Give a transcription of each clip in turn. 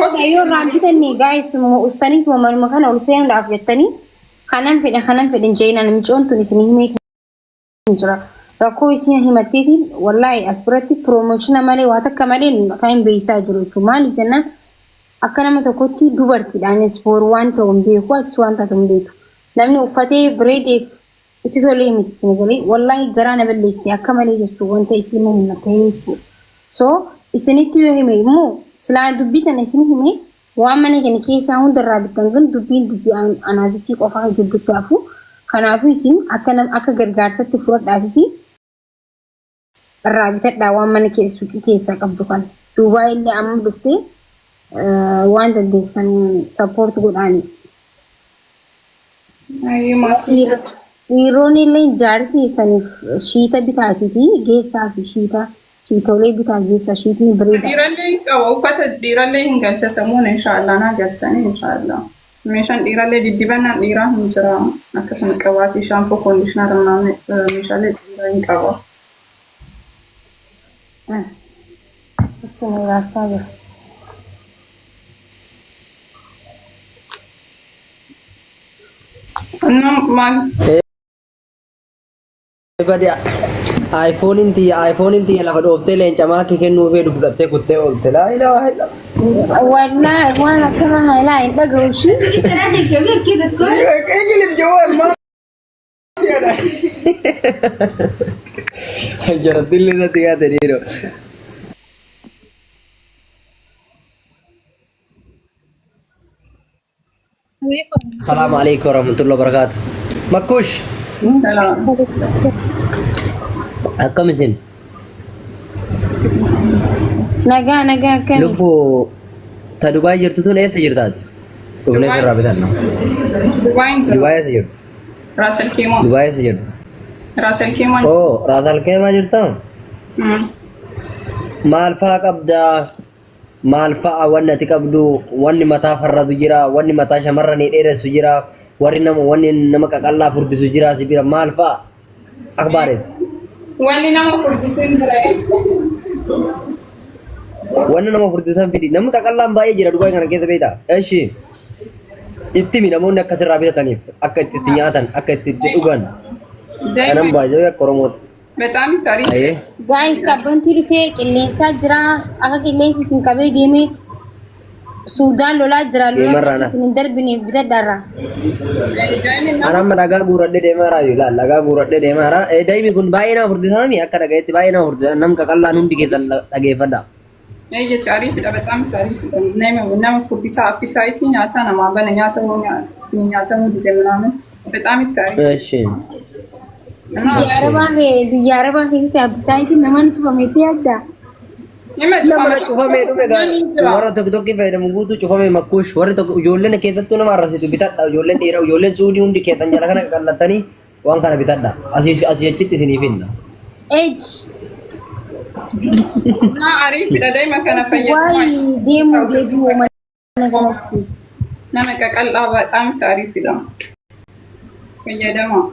Lakkoofsa Yoo irraan bitanne gaayis uffaniituma manuma kana ol seenuudhaaf jettanii kanan fedha kanan fedha hin jeenaan micoon tun isin himee hin jira. Rakkoo isin himatteetiin wallaahi as biratti piroomoshina malee waa takka malee kan hin beeksisaa jiru jechuudha. Maaliif jennaan akka nama tokkotti dubartiidhaanis boru waan ta'u hin beeku atis waan taatu hin beektu. Namni uffatee bareedeef itti tolee miti isin galee wallaahi garaa na balleessite akka malee jechuudha wanta isin na himatte jechuudha. So isinitti yoo hime immoo silaa dubbii tana isin hime waan mana kana keessaa hundarraa bittan kun dubbiin dubbii anaafisii qofaa jidduutti hafu. Kanaafuu isin akka nam akka gargaarsatti fudhadhaatiti irraa bitadhaa waan mana suuqii keessaa qabdu kana. Duubaa illee amma dhuftee waan dandeessan sappoort godhaani. Dhiironni illee jaartii saniif shiita bitaatiiti geessaa fi shiita shiitolee bitaa geessaa shiitni bareeda. Dhiirallee hin qaba uffata dhiirallee hin galcha sammuun inshaallah naa galchanii inshaallah. Meeshaan dhiirallee diddibannaan dhiiraa hin jira akkasuma qabaatii shaampoo koondishinaara meeshaalee dhiiraa hin qaba. Achi nu raabsaa jira. Maal Bade iPhone tiyya iPhone tiyya lafa dhooftee leenca maakii kennuu feedu fudhattee kuttee oolte. Laa ilaaha illa. Wallaahi waan akkana hailaa hin dhaga'u ishii. Ingilif jawwaal maal jedha. Jarattillee natti gaate dhiiroo. Salaamu alaikum warahmatullahi wabarakatuh. Makkush Salaam. akkam isin? Nagaa nagaa akkami? Lubbuu ta Dubaay jirtu tun eessa jirtaati? Dhufnee sirraa bitanna. Dubaayin jira. Dubaay eessa jirtu? Raasel Keemaa. Dubaay eessa jirtu? Raasel Keemaa. Oo Raasal Keemaa jirtaa? Maal faa qabdaa? Maal fa'a wanni ati qabdu? Wanni mataa farratu jira, wanni mataa shamarranii dheeressu jira, warri nama wanni nama qaqallaa furdisu jira si bira maal fa'a? Akbaares. Wanni nama furdisu hin jira. Wanni nama furdisan fidi. Namni qaqallaan baay'ee jira Dubaay kana keessa beektaa? Eshi. Itti himi namoonni akka sirraa bitataniif, akka itti itti nyaatan, akka itti itti dhugan. Kanan baay'ee akka Oromooti. Bexaam tarii. Ayee. Guys, qabbantii dhufee qilleensaa jira. Akka qilleensi isin qabee deemee Suudaan lolaa jira. Lola Deemarraa na. isin hin darbineef bitadhaarraa. Daa'imni An nama amma dhagaa guuradhee deemaa jira ilaal dhagaa guuradhee deemaa jira. Daa'imni kun baay'ee nama furdisaami akka dhagayetti baay'ee nama furdisa nam qaqallaan hundi keessan dhageeffadha. jecha ariifidha bexaam ariifidha. Nama nama furdisaa appitaayitii nyaataa namaa bana nyaata hoo isin nyaatamuu dide minaamin. Bexaam itti ariif. Eshi. Biyya Arabaa biyya Arabaa keessatti appitaayitiin namaan cufameetti yaadda. Nima Nama na cufamee dhume gaa Nyaanni hin jira. warra tokko tokko fayyadamu guutuu cufamee makkuush warri tokko ijoolleen keessattuu nama arrabsitu bitadha ijoolleen dhiira ijoolleen suudii hundi keessan jala kana qaqallattanii waan kana bitadha asii asii achitti isinii finna. Age. Na ariifidha daa'ima kana fayyadamaa. Waa'ee deemuu deebi'uu mana kanatti. Nama qaqal'aa bexaam itti ariifidha. Fayyadamaa.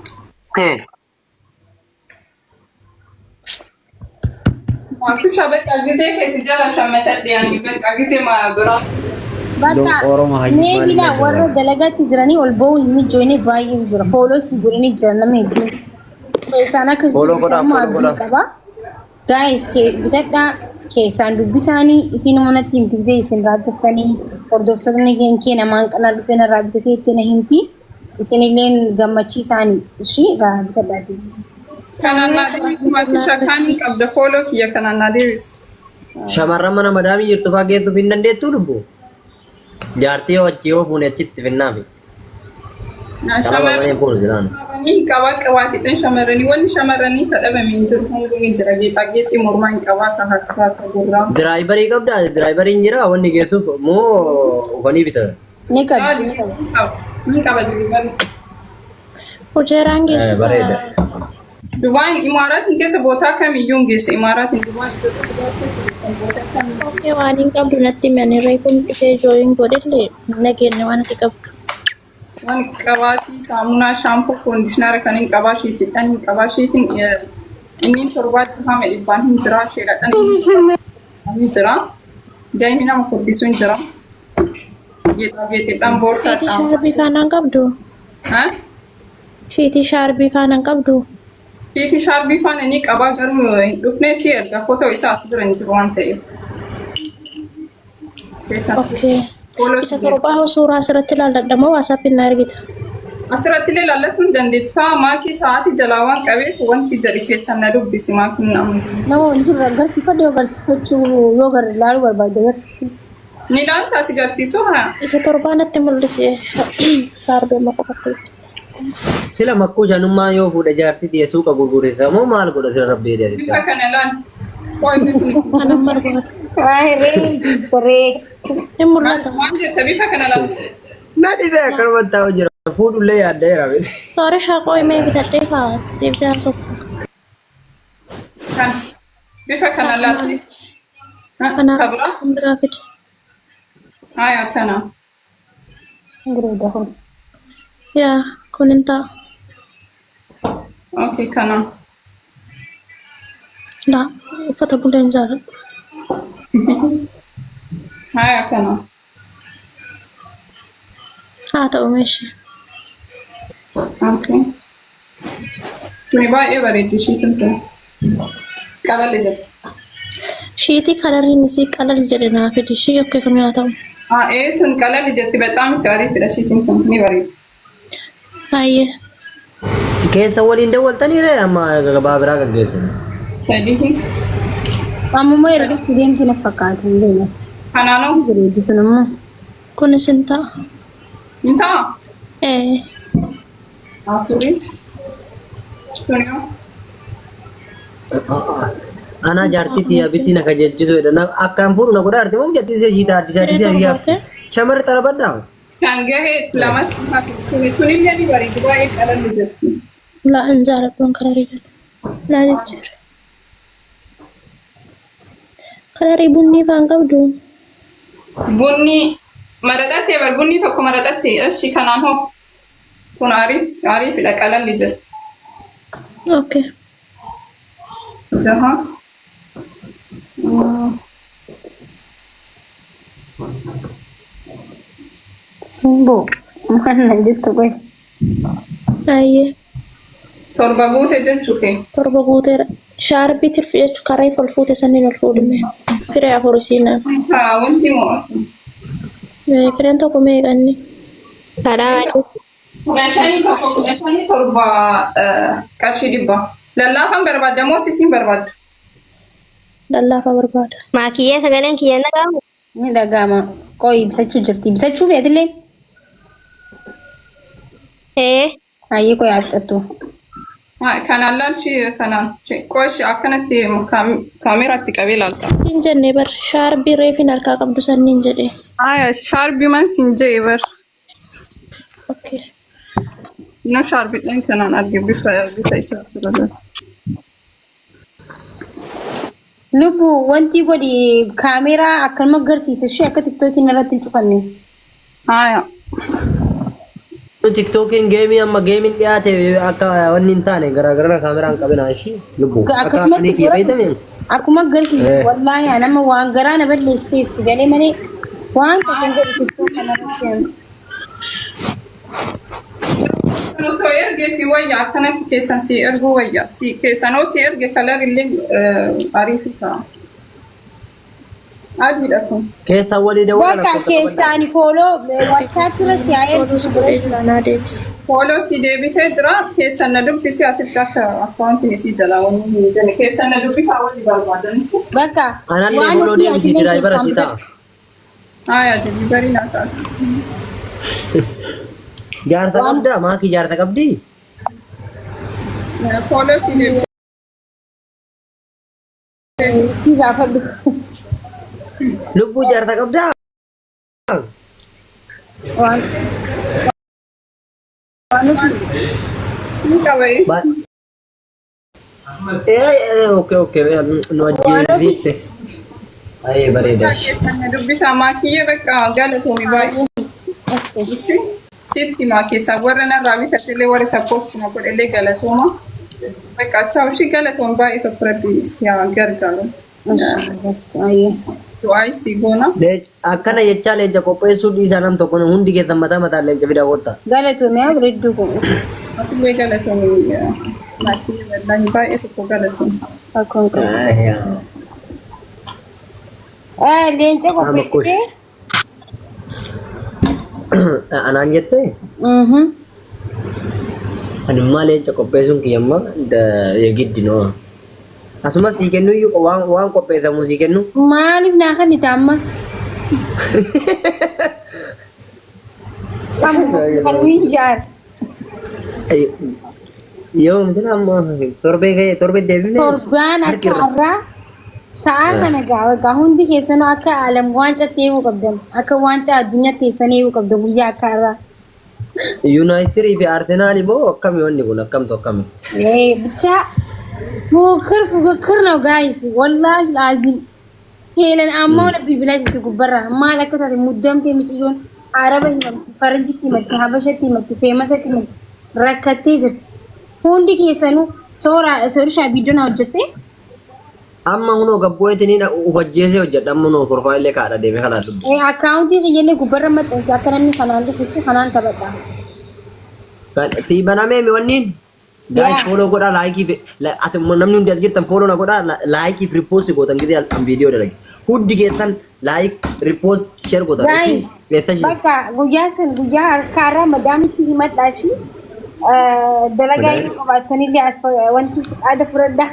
Wanticha bakka gisee keessa jala shammatadhe ani bakka gisee ma biraas. Bakka Donqooroma hayyuu mee maal bilaa illee warra jira. dalagaatti jiranii ol ba'uu hin mijoine baay'ee jira. Fooloos godhanii jira nama hedduu. Keessaan akka Follow godhaa, dubbisamu follow abdii godhaa. qaba. Guys bitadhaa keessaan dubbisaanii isin manatti hin biftee isin raabbiftanii hordoftoonni kee namaan qanaa dhufee narraa bitatee itti na himti. Isinilleen gammachiisaanii ishii irraa bitadhaati. Kanaan naa deebisi Makusha kaan hin qabda fooloo kiyya kanaan naa deebisi. Shamarran mana madaamii jirtu fa'aa geessuuf hin dandeettuu lubbu. Jaartii yoo achi yoo fuune achitti finnaafi. Qalama malee hin fuunu silaan. Shamarranii hin qabaa qabaatidhaan shamarranii wanni shamarranii kadhabame hin jiru hunduu ni jira geexaageexii mormaa hin qabaa ka harkaa ka gurraa. Diraayivarii qabdaa diraayivariin jira wanni geessuuf moo ufanii bitatan. Ni qabdi ni qabdi. Ni qaba dilibarii. Fujeeraan geessitaa. Bareeda. Dubaayin Imaaraatiin keessa bootaa kamiyyuu hin geesse Imaaraatiin Dubaayin Itoophiyaa Dubaay keessa jirtan bootaa kamiyyuu. Okay, waan hin qabdu natti himani reefuun dhufee jooyin godhillee nageenya waan ati qabdu. Waan qabaatii saamunaa shaampoo koondishinaara kan hin qabaa shiitiidhaan hin qabaa shiitiin inni torbaa dirhama dhibbaan hin jira sheeradhaan inni jira. Daa'imni nama furdisu hin jira. Geexaa geexeedhaan boorsaa Sheetii caammaa. shaarbii faanaan qabdu. Ha? Sheetii shaarbii faanaan qabdu. Sheetii shaarbii faana ni qabaa, garuu hin dhufne. Si erga footoo isaa as bira hin jiru waan ta'eef. Keessan Okay. Follow Isa si torbaa hoo suuraa asirratti ilaalladha moo WhatsAppiin na ergita? Asirratti illee ilaallachuu hin dandeettaa. Maakii sa'aatii jalaa waan qabeef wanti jedhi keessan na dubbisi maakiin namni. Nama wal jirra agarsiifadhu, yoo agarsiifachuu yoo gar ilaaluu barbaadde agarsiisu. Ni ilaalta si garsiisu haa. Isa torbaa natti mul'isi, shaarbii amma qofatti. Sila makkuu shanummaa yoo fuudhe jaartii tiyya suuqa gurgurisa moo maal godha sila rabbii jedhee Bifa kana ilaali. Qoy bifni. Kanan barbaadu. Ree ree. Hin mul'ata. Waan jette bifa kana ilaalta. Na dhibee akkanumatti taa'u jira. Fuudhullee yaaddeera. Toora shaaqoo himee bitadhee kaa deebitee haasofta. Kana bifa kana ilaalti. Kanaaf Kabira. kan biraa fide. Haya kana. Bareeda kun. Yaa, kun hin ta'a. Okay, kana. Laa, uffata bulee hin jaaladhu. Haya kana. Haa ta'u meeshaa. Okay. Tuni baay'ee bareeddi ishiitiin tun. Qalali jetti. Sheetii coloriin isii qalal jedhe naa fidi. Ishii okay, kun haa ta'u. Ah, ee, tun qalali jetti, በጣም itti ariifidha ishiitiin kun ni bareeddi. Hayyee. Keessa waliin dawwaltanii ree amma gabaa biraa gaggeessan. Sadii. Ammuma ergatti deemti na fakkaata, hin beekne. Kanaanoo. Bareeddi tun immoo. Kunis hin ta'a. Hin ta'a. Ee. Afurii. Tuni hoo? Anaa jaartii tiyya bitii na kajeelchisu jedha. Akkaan fuudhu na godha arti moo jettii ishee taaddisa Firee torbaate. Shamarri xarabadhaa. Kan gahee lamas hafe. Tuni tunillee ni bareeddi, baay'ee qalalli jetti. Laa, hin jaaladhu colorii kana. Naa jijjiirre. Colorii bunnii faan qabdu. Bunni maraxattee bar, bunni tokko maraxattee. Eshi, kanaan hoo? Kun ariif ariifidha, qalalli jetti. Okay. Jaha. Simboo maal na jettu qoy. Hayyee. Torba guute jechuu kee. Torba guuteera. Shaarbii tirfi jechuun karaa ol fuute sanniin ol fuudhime. Firee afur isiin. Haa, wanti mo'atu. Fireen tokko meeqanni? Karaa 15 tokko 15 torba qarshii 100. Lallaafaan barbaadda moo sisiin barbaadda? Lallaafaa barbaada. Maakiyyee, sagaleen kiyya na dhaga'amu. Ni dhaga'ama. Qoy, bitachuu jirti. Bitachuu feetillee? Ee. Hayyee, qoy haa. Kanaan laalchi kanaan qosh akkanatti kaameeraatti qabee laalta. Hin jenne bar, shaarbii reefin harkaa qabdu sanniin jedhe. Aya, shaarbii man siin jee bar. Okay. No, shaarbiidhaan kanaan arge bifa isaa asirra. Lubbu, wanti godhi, kaameeraa akkanuma agarsiisa ishee akka TikTokiin irratti hin cufanne. Aya. TikTokiin gameii amma gameiin dhiyaate akka wanni hin taane garaagara kaameraan qabina ishii lubbu. Akka Akkasumatti ani kiyya beektame. Akkuma agarsiisu. Eh. Wallaahi anama waan garaa na balleesseef si galee malee waan tokko hin godhu TikTok kanarratti ani. Kan osoo ergee fi wayya, akkanatti keessan si erguu wayya. Si keessanoo si erge colorillee ariifi ta'a. Adiidha kun. Keessa walii dawwala. Bakka keessaani follow WhatsApp irratti haa Follow si ergisu. godhee jira, naa deebisi. Follow si deebisee jira. Keessan na dubbisi asitti akka accountiin isii jalaa wanni hin jenne. Keessan na dubbisaa walii barbaadanis. Bakka Anallee waan follow ofii deebisii atillee driver keessaan si ta'a. Aya, delivery naa taata. Jaarsa qabdaa? Maakii, jaarsa qabdii? Follow si deebisee. Si gaafadhu. Lubbuu, jaarsa qabdaa? Waan ofii. Hin qabayi. Ee, okay, nu ajjeesifte. Baay'ee bareeda. Keessan na dubbisaa maakiyyee, bakka galatoomi baay'ee. Sitti himaa keessaa warra narraa bitatellee, warra support na godhellee galatooma. Bakka achaa ishii galatoon baay'ee tokko, rabbi si haa gargaaru. Ayyee. Du'aa isii goona. Akkana jechaa leenca qopheessuu dhiisaa nam tokko hundi keessan mataa mataan leenca fidaa kottaa. Galatoomi haa bareedduu kun. Atillee galatoomi maatii wallaahi baay'ee tokko galatoomi. Rakkoon qabu. Leenca qopheessitee. Anaan jettee? Ani immaa leenca qopheessuun kiyya immaa giddi noo. Asuma sii kennu iyyuu waan waan qopheessamu sii kennu. Maaliif naa kennita amma? Amma kan jaar. Yoo miti amma torbee ga'e torbee deebifne. Torbaan Harki akka irra. har'aa sa'a kana gaa hundi keessanuu akka alam waancatti eeguu qabdan akka waancaa addunyaatti teessanii eeguu qabdan guyyaa akka har'aa. Yuunaayitid fi Arsenaal moo akkami wanni kun akkamtu akkami? Eh, ብቻ ፉክር ፉክክር ነው ጋይስ ወላሂ ላዚም ሄለን ammoo bilbilaa jirti gubbarra maal akka taate muddamtee miciyyoon araba himamti faranjitti himatti habashatti himatti feemasatti himatti rakkattee jirti hundi keessanuu soora soorishaa viidiyoo na hojjette. Amma hunoo gabbu'eetiniin ufajjeesee hojjedha amma hunoo profaayillee kaadha deemee kanaa dubbi. Akkaawuntii kiyyallee gubbarra maxxanse akka namni kanaan dhufutti kanaan taphadha. Sii banamee mi wanniin? Guys follow godhaa laayikii fi ati namni hundi as jirtan follow na godhaa laayikii fi repost gootan gisee an viidiyoo dalage. Hundi keessan like repost share gootan. Guys, Keessa ishee. bakka guyyaa san guyyaa harkaarraa madaamitti himadhaa ishii dalagaa yoo qabaattanillee as wanti qaada fudhadhaa.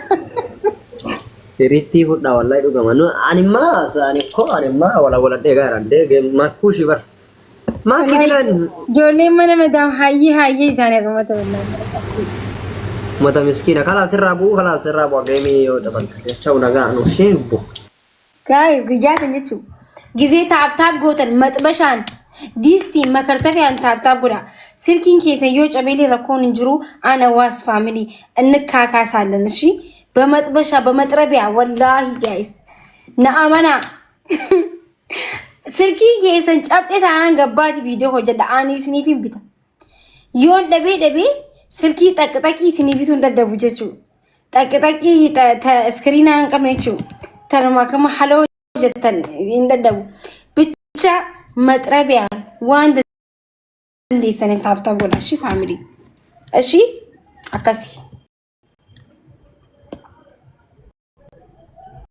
Sirriitti fudhaa wallahi dhugama. Ani immaa ani koo ani immaa wala waladhee gaaraan deegee makkuushi bar. Maakii filan. Ijoolleen mana madaam hayyee hayyee isaan hirmata wallahi. Mata miskiina kalaas irraa bu'u kalaas irraa bu'a geemii yoo dabalte jecha nagaa nu isheen bu. Guys, guyyaa san jechuun gizee taap taap gootan maxbashaan diistiin makartafiyaan taap taap godha. Silkiin keessan yoo cabeelee rakkoon hin jiru ana waas faamilii እንካካሳለን። እሺ በመጥበሻ በመጥረቢያ ወላሂ ጋይስ ነአመና silkii keessan cabxee taanaan gabbaati viidiyoo hojjedha ani isiniif hin bita. Yoon dhabee dhabee silkii xaqxaqii isinii bituu hin dadhabu jechuudha. Xaqxaqii iskiriinaa hin qabne jechuudha. Tanuma kama haloo jettan hin dadhabu. Bicha maxrabiyaan waan dandeessaniin taaptaap godha. Ishii faamilii. Ishii akkasii.